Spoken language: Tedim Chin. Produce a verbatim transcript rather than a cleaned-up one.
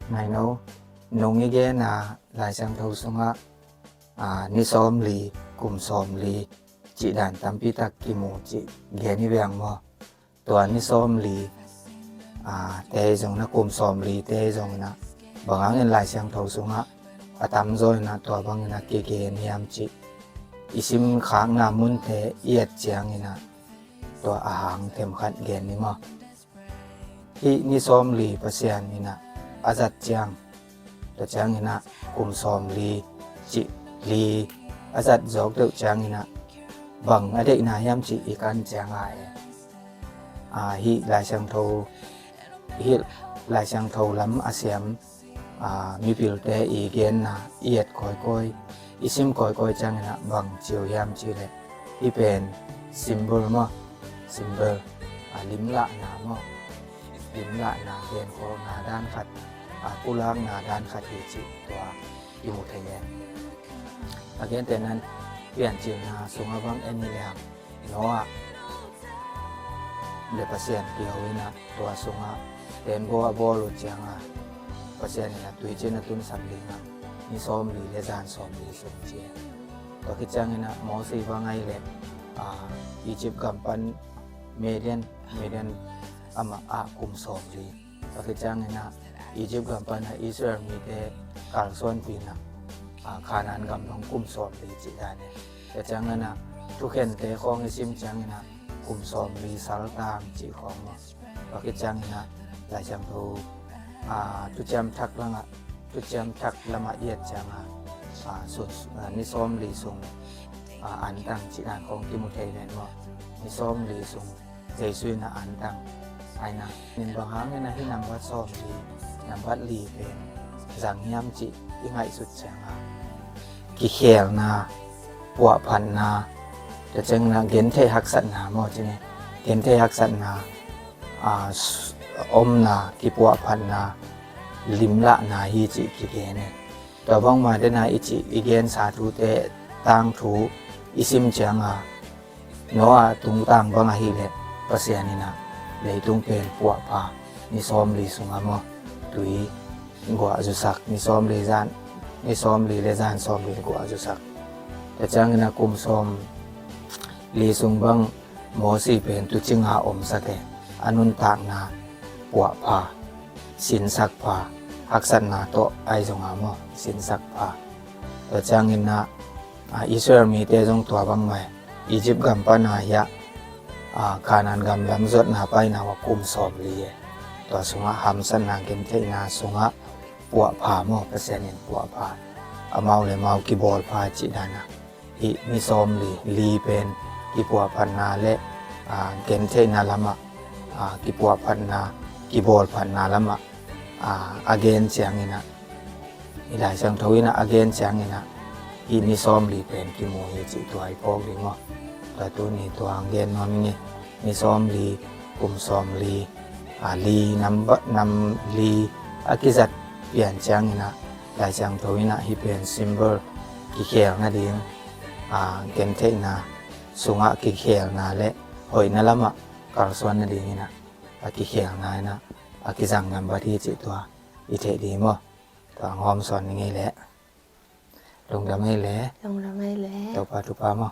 Ngaino, nung i gen a Lai Siangtho sungah, a, ni sawmli, kum sawmli, cih dan tampi tak kimu cih gen i bang maw. Tua ni sawmli, a, te zong na kum sawmli te zong na bang hangin Lai Siangtho sungah a tamzaw in a tua bangin a kigen hiam cih i simkhakna munte i et ciangin a tua a hang themkhat gen ni maw. Hih ni sawmli Pasian in a a zat ciang, tua ciangin a kum sawmli cih li a zat zawk deuh ciangin a bang a deihna hiam cih i kan ciang a e. A, hih Lai Siangtho, hih Lai Siangtho lam a siam, a, mipilte i genna i et kawikawi, i sim kawikawi ciangin a bang ci uh hiam cih leh, hih pen symbol maw, symbol, a, limlahna maw, limlahna, genkhawlna dan khat, a, pulakna dan khat hi cih tua i mu thei e. A gentehna in Piancilna sungah bang en i leh, Noah le Pasian kiho in a tua sungah tembaw a bawl uh ciang a Pasian in a tuiciin a tunsak ding a ni sawmli le zan sawmli sung ci e. Tua khit ciangin a Moses bang ahih leh, a, Egypt gam pan Midian, Midian amah ah kum sawmli. Tua khit ciangin a Egypt gam pan a Israel mite kalsuanpih in a, a, Kanaan gam dong kum sawmli cih dan e. Tua ciangin a thukhente khawng i sim ciangin a kum sawmli saltang cih khawng maw. Tua khit ciangin a Lai Siangtho, a, Thuciam Thak lamah, Thuciam Thak lamah i et ciang a, a, sun, a, ni sawmli sung, a, antang cih dan khawng kimu thei ven maw. Ni sawmli sung Jesu in a antang. Aina, nin bang hangin a hih nambat sawmli, nambat li pen zang hiam cih i ngaihsut ciang a, kikhelna, puahphatna, tua ciangin a gentheih haksatna maw ci ni, gentheih haksatna, a, s-, omna, kipuahphatna, limlahna hi cih kigen e. Tua bangmah den a i cih i gensa thute tangthu i sim ciang a, Noah tungtang bang ahih leh Pasian in a leitung pen puahpha, ni sawmli sungah maw, tui guah zusak, ni sawmli zan, ni sawmli le zan sawmli guah zusak. Tua ciangin a kum sawmli sung bang Moses pen tuucing a omsak e, a nuntakna puahpha, sinsak pha, haksatna tawh ahi zong a maw, sinsak pha. Tua ciangin a, a, Israel mite zong tua bangmah e, Egypt gam pan a hiah, a, Kanaan gam lam zuatna paina uh a kum sawmli e. Tua sungah hamsatna gentheihna sungah puahpha maw, Pasian in puahpha, amau le amau kibawlpha cih dan a. Hih ni sawmli, li pen kipuahphatna le, a, gentheihna lamah, a, kipuahphatna, kibawlphatna lamah, a, a gen ciangin a, i Lai Siangtho in a a gen ciangin a, hih ni sawmli pen kimu hi cih tua i phawk ding maw. Tua tuni tua hong gen nuam ing e. Ni sawmli, kum sawmli, a, li, nambat, nam li a kizat pian ciangin a, Lai Siangtho in a hih pen symbol, kikhel nading, a, gentheihna sungah kikhelna le hoihna lamah kalsuan nadingin a, a kikhelna in a, a kizang nambat hi cih tua i theih ding maw. Tua hong hawmsawn ning ei leh. Lungdam ei leh. Lungdam ei leh. Topa thupha maw.